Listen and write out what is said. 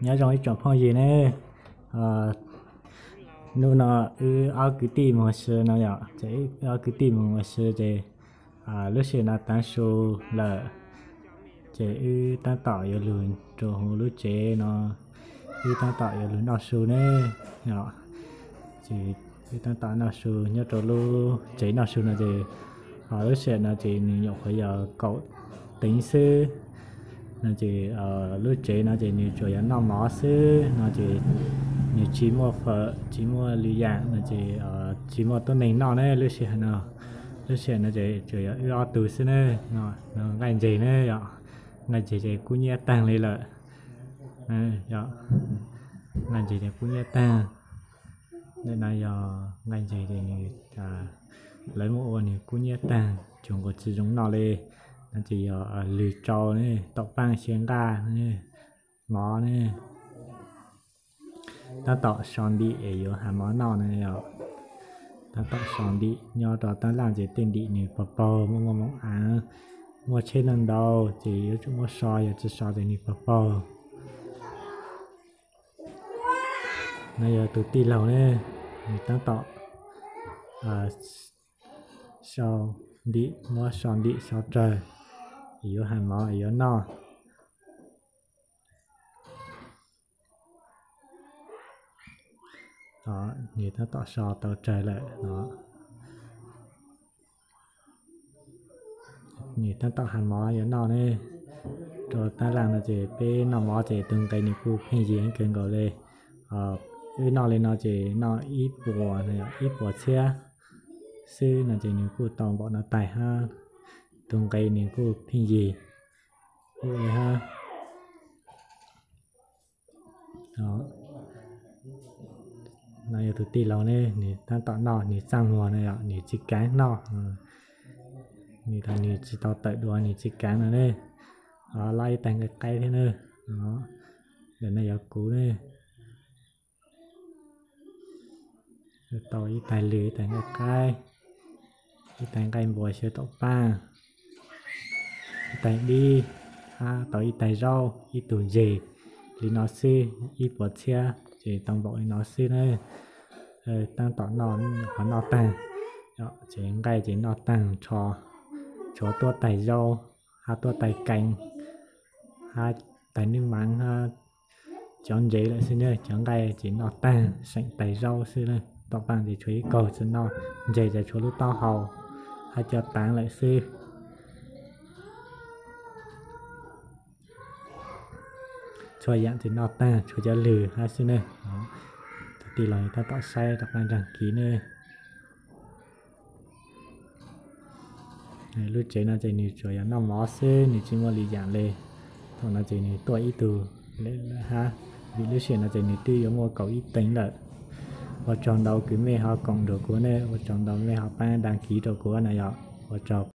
Nyob zoo ib tsoom phooj ywg ne, hnub no wb ob kwv tij mus ua si no yom, ces wb ob kwv tij mus ua si ces lub sij hawm no teev su lawm, ces wb tab tom yuav lug rau hauv lub tsev no, wb tab tom yuav lug noj su ne yom. Ces wb tab tom noj su nyob rau lub tsev noj su no ces, lub sij hawm no ces nws nyuam qhuav yog kaum teev xwb no ces lub tsev no ces nws tsuas yog noj mov xwb no ces nws tsis muaj fawm tsis muaj lwm yam no ces tsis muaj tuab neeg noj ne lub sij hawm no. Lub sij hawm no ces tsuas yog wb ob tug xwb ne, nqaij ntseg ne yom, nqaij ntseg ces kub hnyiab taag li lawm. Nqaij ntseg ces kub hnyiab taag. Ntawm no yog nqaij ntseg ces nws, lawv muab ua nws kub hnyiab taag tsuas nkaus tsis zoo noj li. No ces yog lwg tsau ne, taum paaj, xyaw nqaj, mov ne. Tab tom so ntim es yuav has mov noj na yom. Tab tom so ntim, nyob rau taab laaj ces tej ntim nws pog paug, muaj muaj moov aav, muaj tsheb ntau ntau ces yuav tsum muab so, yog tsis so ces nws pog paug. No yog tus tij laug ne, nws tab tom so ntim, muab so ntim so tsawg, yuav has mov yuav noj. Nws tab tom so tau tsawg lawm no. Nws tab tom has mov yuav noj ne. Rau taab laaj no ces peb noj mov ces tus nqe nws kuj pheej yig kawg nkaus li. Wb noj li no ces noj ib puas, ib puas txhiab xwb no ces nws kuj tau npaum no taig hab. Tus nqe nws kuj pheej yig ub li hab. No yog tus tij laug ne, nws tab tom noj, nws txaj muag no yom, nws tsis kaav noj. Nws tsis tau tawm duav, nws tsis kaav no ne. Loj ib taig nqaij qaib thiab na. Ntawm no yog kuv ne. Tau ib taig lwg, ib taig nqaij qaib, ib taig nqaij npua xyaw taum paaj, ib taig dib, hab tau ib taig zaub, ib tug ntseg li no xwb, ib puas txhiab ces tau npaum li no xwb na. Tab tom noj, qhov noj taag, ces nqaij ces noj taag, tshuav tuab taig zaub, hab tuab taig keev, hab taig neej maav, hab cov ntsev lawm xwb na. Cov nqaij ces noj taag, seem taig zaub xwb na. Taum paaj ces tshuav ib kaug tsi noj, ntseg ces tshuav lub taub hau hab cov taav lawm xwb. Txhua yaam ces noj taag, tshuav cov lwg hab xwb ne. Tus tij laug tab tom saib rov qab nraag kiv ne. Lub tsev no ces nws tsuas yog noj mov xwb, nws tsis muaj lwm yaam li. Thaum no ces nws tuaj ib tug lawm hab, vim lub sij hawm no ces nws twb yuav muaj kaum ib teev lawm. Ua tsaug ntau kws mej ho koom nrug kuv ne, ua tsaug ntau mej ho paab đăng ký rau kuv na yom. Ua tsaug.